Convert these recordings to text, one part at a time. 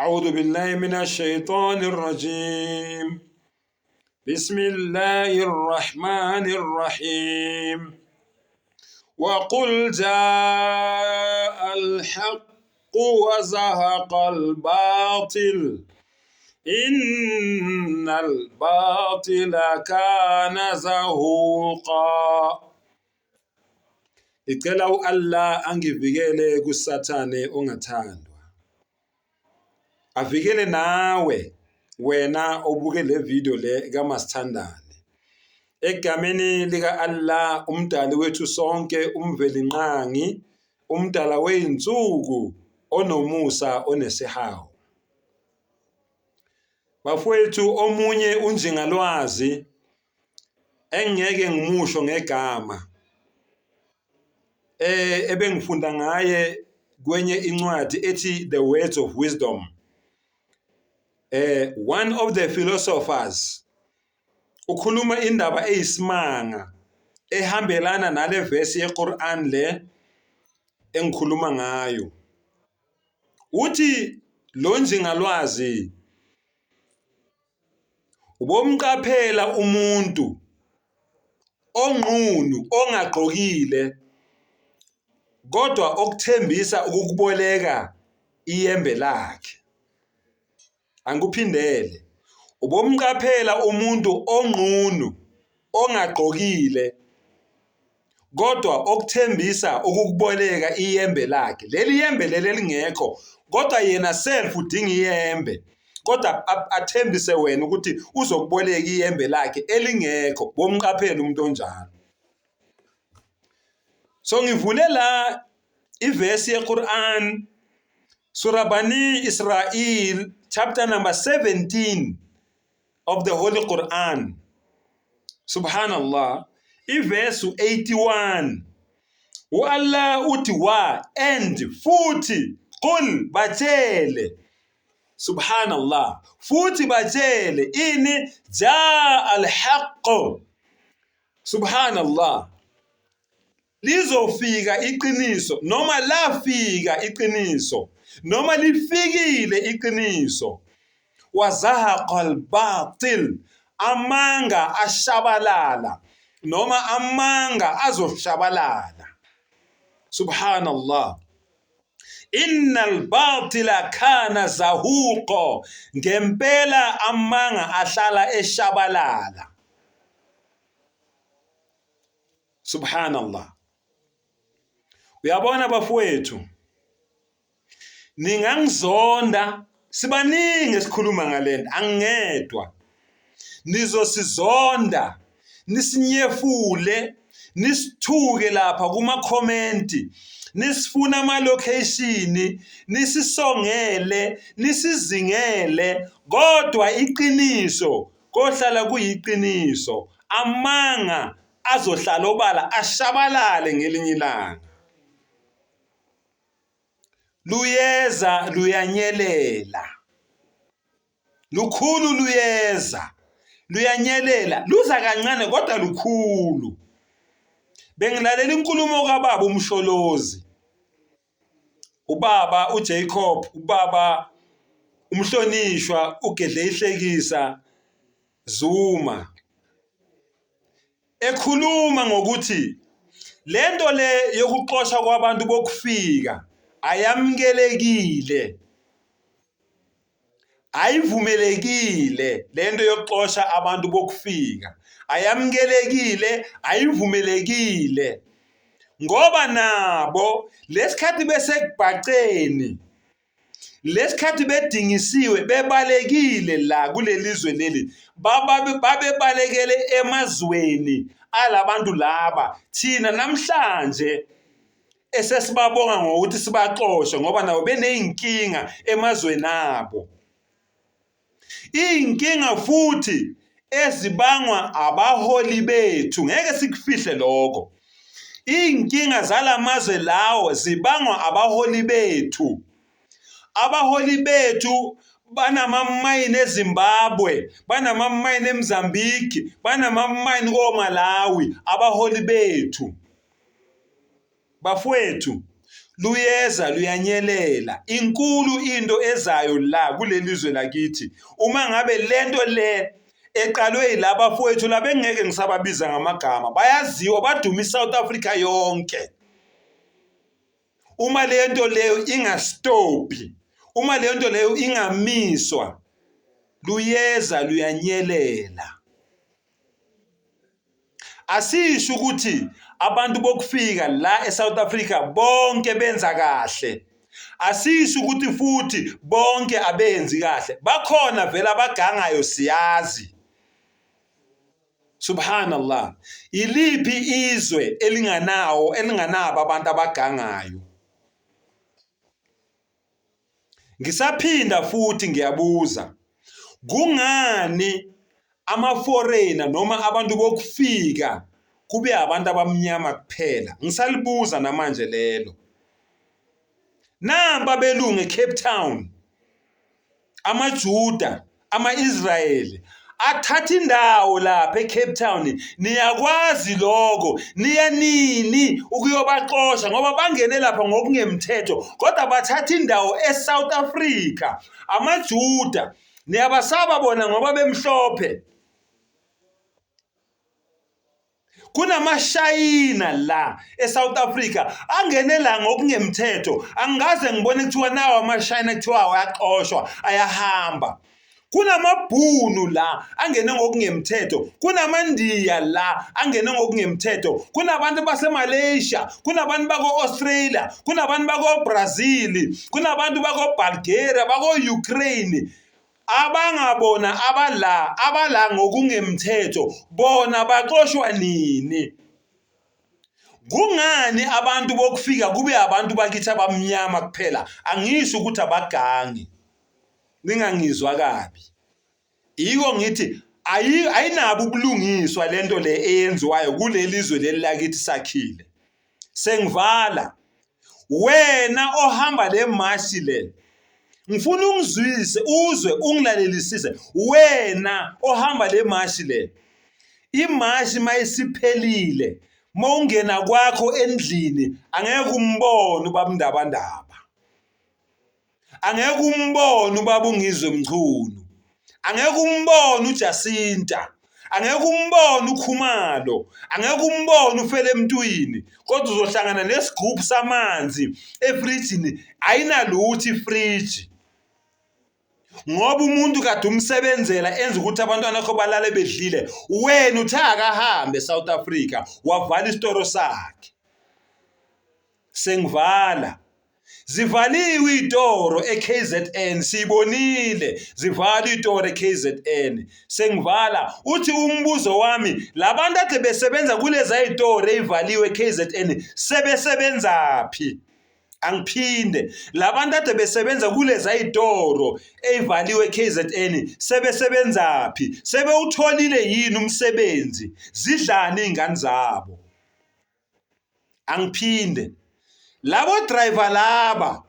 أعوذ بالله من الشيطان الرجيم بسم الله الرحمن الرحيم وقل جاء الحق وزهق الباطل إن الباطل كان زهوقا. Ngicela u-Allah angivikele kuSathane ongathandwa. Avikele nawe wena obuke le video le kaMasithandane. Egameni lika-Allah umdali wethu sonke umvelinqangi umdala wey'nsuku onomusa onesihawu. Bafowethu omunye unjingalwazi engeke ngimusho ngegama eh ebengifunda ngaye kwenye incwadi ethi The Words of Wisdom. One of the philosophers ukhuluma indaba eyisimanga ehambelana nale verse yeQuran le engikhuluma ngayo. Uthi lo njingalwazi ubomqaphela umuntu onqunu ongagqokile kodwa okuthembisa ukukuboleka iyembe lakhe. Angikuphindele, ubomqaphela umuntu onqunu ongagqokile kodwa okuthembisa ukukuboleka iyembe lakhe. Leli yembe leli elingekho kodwa yena self udinga iyembe kodwa athembise wena ukuthi uzokuboleka iyembe lakhe elingekho. Bomqaphela umuntu onjalo. So ngivule la ivesi yeQuran Surah Bani Israel chapter number 17 of the Holy Quran. Subhanallah. Ivesi 81. U-Allah uthi wa and futhi qul batshele. Subhanallah. Futhi batshele ini jaa al-haqq. Subhanallah. Lizofika iqiniso noma lafika iqiniso noma lifikile iqiniso. Wazahaqa albatil, amanga ashabalala noma amanga azoshabalala. Subhanallah. Innal batila kana zahuqo, ngempela amanga ahlala eshabalala. Subhanallah. Uyabona bafowethu, ningangizonda, sibaningi esikhuluma ngalento, angingedwa. Nizosizonda, nisinyefule, nisithuke lapha kuma-comment, nisifuna ama-location, nisisongele, nisizingele, kodwa iqiniso kohlala kuyiqiniso. Amanga azohlala obala ashabalale ngelinye ilanga. Luyeza luyanyelela. Lukhulu luyeza luyanyelela, luza kancane kodwa lukhulu. Bengilalela inkulumo kababa uMsholozi. Ubaba uJacob, ubaba umhlonishwa uGedleyihlekisa Zuma ekhuluma ngokuthi lento le yokuxoshwa kwabantu bokufika ayamukelekile, ayivumelekile lento yokuxosha abantu bokufika, ayamukelekile, ayivumelekile ngoba nabo lesikhathi besekubhaceni lesikhathi bedingisiwe bebalekile la kuleli zwe leli, babebalekele emazweni alabantu laba thina namhlanje esesibabonga ngokuthi sibaxoshe ngoba nabo beney'nkinga emazweni abo. Iy'nkinga futhi ezibangwa abaholi bethu, ngeke sikufihle lokho. Iy'nkinga zalamazwe lawo zibangwa abaholi bethu. Abaholi bethu banamamayini eZimbabwe, banamamayini eMozambique, banamamayini koMalawi, abaholi bethu. Bafowethu, Luyeza luyanyelela. Inkulu into ezayo la kuleli zwe lakithi. Uma ngabe lento le eqalwe yilaba fowethu laba engeke ngisababiza ngamagama bayaziwa baduma iSouth Africa yonke. Uma le nto leyo ingastophi, uma le nto leyo ingamiswa, luyeza luyanyelela. Asisho ukuthi abantu bokufika la eSouth Africa bonke benza kahle. Asisho ukuthi futhi bonke abenzi kahle. Bakhona vele abagangayo siyazi. Subhanallah. Iliphi izwe elinganawo elinganabo abantu abagangayo? Ngisaphinda futhi ngiyabuza. Kungani ama-foreigner noma abantu bokufika kube abantu abamnyama kuphela? Ngisalibuza namanje lelo. Nampa abelungu eCape Town. amaJuda, ama-Israyeli athatha indawo lapha eCape Town. Niyakwazi lokho, niya nini ukuyobaxosha ngoba bangene lapha ngokungemthetho, kodwa bathatha indawo eSouth Africa. AmaJuda niyabasaba bona ngoba bemhlophe. Kunamashayina la eSouth Africa angene la ngokungemthetho, angikaze ngibone kuthiwa nawo amashayina kuthiwa ayaxoshwa ayahamba. Kunamabhunu la angene ngokungemthetho, kunamandiya la angene ngokungemthetho, kunabantu baseMalaysia, kunabantu bako-Australia, kunabantu bako-Brazil, kunabantu bako-Bulgaria, bako-Ukraine. Abangabona abala abala ngokungemthetho bona baxoshwa nini? Kungani abantu bokufika kube abantu bakithi abamnyama kuphela? Angisho ukuthi abagangi. Ningangizwa kabi. Yiko ngithi ayinabo ubulungiswa lento le eyenziwayo kuleli zwe leli lakithi sakhile. Sengivala. Wena ohamba le mashi le ngifuna ungizwise uzwe ungilalelisise wena ohamba le mashi le imashi mayisiphelile mawungena kwakho endlini angeke umbone ubaba Ndabandaba. Angeke umbone ubaba uNgizwe Mchunu, angeke umbone uJacinta, angeke umbone uKhumalo, angeke umbone ufele emntwini, kodwa uzohlangana nesigubhu samanzi efrijini, ayinalutho ifriji. Ngoba umuntu kade umsebenzela enza ukuthi abantwana bakho balale bedlile, wena uthe akahambe eSouth Africa wavala isitoro sakhe. Sengivala. Zivaliwe iy'toro e-KZN siyibonile zivalwa iy'toro e-KZN. Sengivala uthi umbuzo wami labantu ade besebenza kuleza y'toro ey'valiwe e-KZN sebesebenzaphi? Angiphinde labantu ade besebenza kuleza y'toro ey'valiwe e-KZN sebesebenzaphi? Sebewutholile yini umsebenzi? Zidlani iy'ngane zabo? Angiphinde. Labo driver laba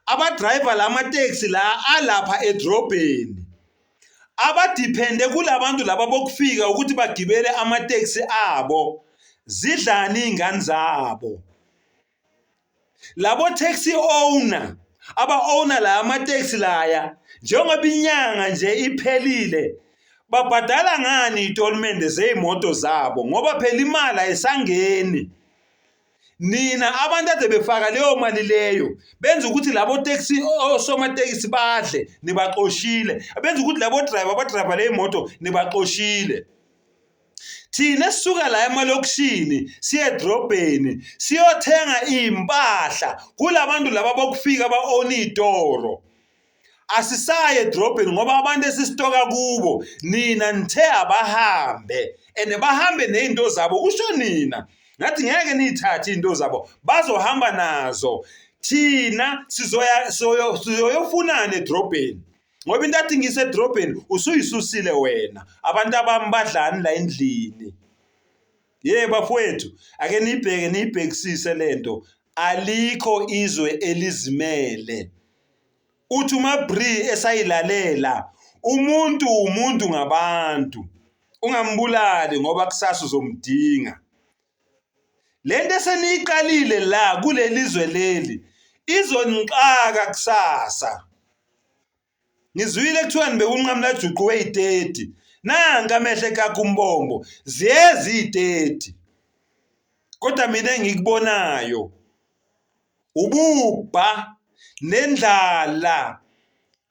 abadrayiva lamateksi la alapha edrobheni abadiphende kulabantu laba bokufika ukuthi bagibele amateksi abo zidlani iy'ngane zabo. Labo taxi owner aba-owner la amateksi laya njengoba inyanga nje iphelile babhadala ngani iy'tolimende zey'moto zabo ngoba phela imali ayisangeni. Nina abantu ade befaka leyo mali leyo benza ukuthi labo taxi osomatekisi badle nibaxoshile, benza ukuthi labo driver abadrayiva leyo moto nibaxoshile. Thina esisuka la emalokishini siye edrobheni siyothenga iy'mpahla kulabantu laba bokufika aba-own iy'toro. Asisayi edrobheni ngoba abantu esisitoka kubo nina nithe abahambe and bahambe ney'nto zabo kusho nina. Ngathi ngeke niyithathe iy'nto zabo bazohamba nazo. Thina sizoya sizoyofunani edrobheni? Ngoba into athi ngisedrobheni usuyisusile wena. Abantu abami badlani la endlini. Ye bafowethu, ake niyibheke niyibhekisise lento. Alikho izwe elizimele. Uthi uMabri esayilalela, umuntu umuntu ngabantu. Ungambulali ngoba kusasa uzomdinga. Lento eseniyiqalile la kulelizwe leli izonixaka kusasa. Ngizwile kuthiwa nibeka unqamulajuqu weyi-30. Nanka amehlo ekaka umbombo, ziyeza iyi-30. Kodwa mina engikubonayo ububha nendlala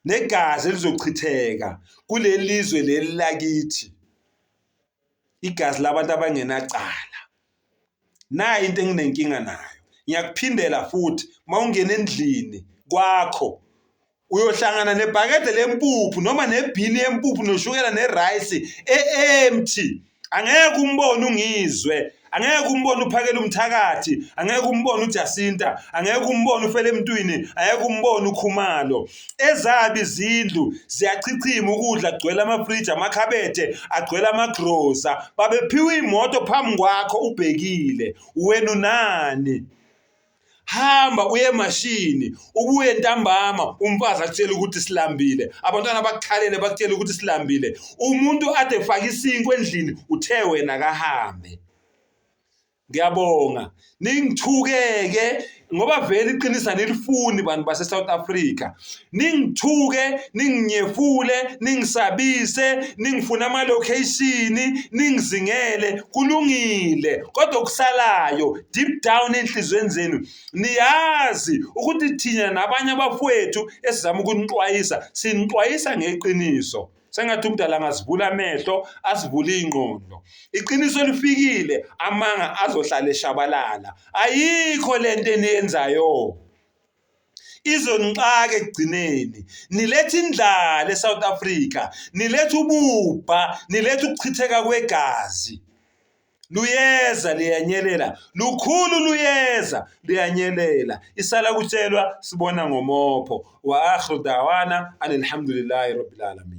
negazi elizochitheka kuleli lizwe leli lakithi. Igazi labantu abangenacala. Nayi into enginenkinga nayo. Ngiyakuphindela futhi uma ungena endlini kwakho uyohlangana nebhakede lempuphu noma nebhini yempuphu noshukela nerayisi e-empty. Angeke umbone uNgizwe, angeke umbone uphakela umthakathi, angeke umbone uJacinta, angeke umbone ufele emntwini, angeke umbone uKhumalo. Ezabi izindlu ziyachichima ukudla kugcwele amafriji, amakhabethe agcwele amagrosa. Babephiwa iy'moto phambi kwakho ubhekile. Wena unani? Hamba uye emashini ubuye ntambama umfazi akutshele ukuthi silambile, abantwana bakukhalele bakutshele ukuthi silambile. Umuntu ade efake isinkwa endlini uthe wena kahambe. Ngiyabonga. Ningithukeke ngoba vele iqiniso anilifuni bantu base-South Africa. Ningithuke, ninginyefule, ningisabise, ningifune ama-location, ningizingele, kulungile. Kodwa okusalayo deep down enhliziyweni zenu niyazi ukuthi thina nabanye abafowethu esizama ukunixwayisa, sinixwayisa ngeqiniso. Sengathi umdala angazivula amehlo, asivule ingqondo. Iqiniso lifikile, amanga azohlala eshabalala. Ayikho lento eniyenzayo. Izonixaka ekugcineni. Niletha indlala eSouth Africa, niletha ububha, niletha ukuchitheka kwegazi. Luyeza liyanyelela, lukhulu luyeza liyanyelela. Isala kutshelwa sibona ngomopho. Wa akhiru dawana alhamdulillahi rabbil alamin.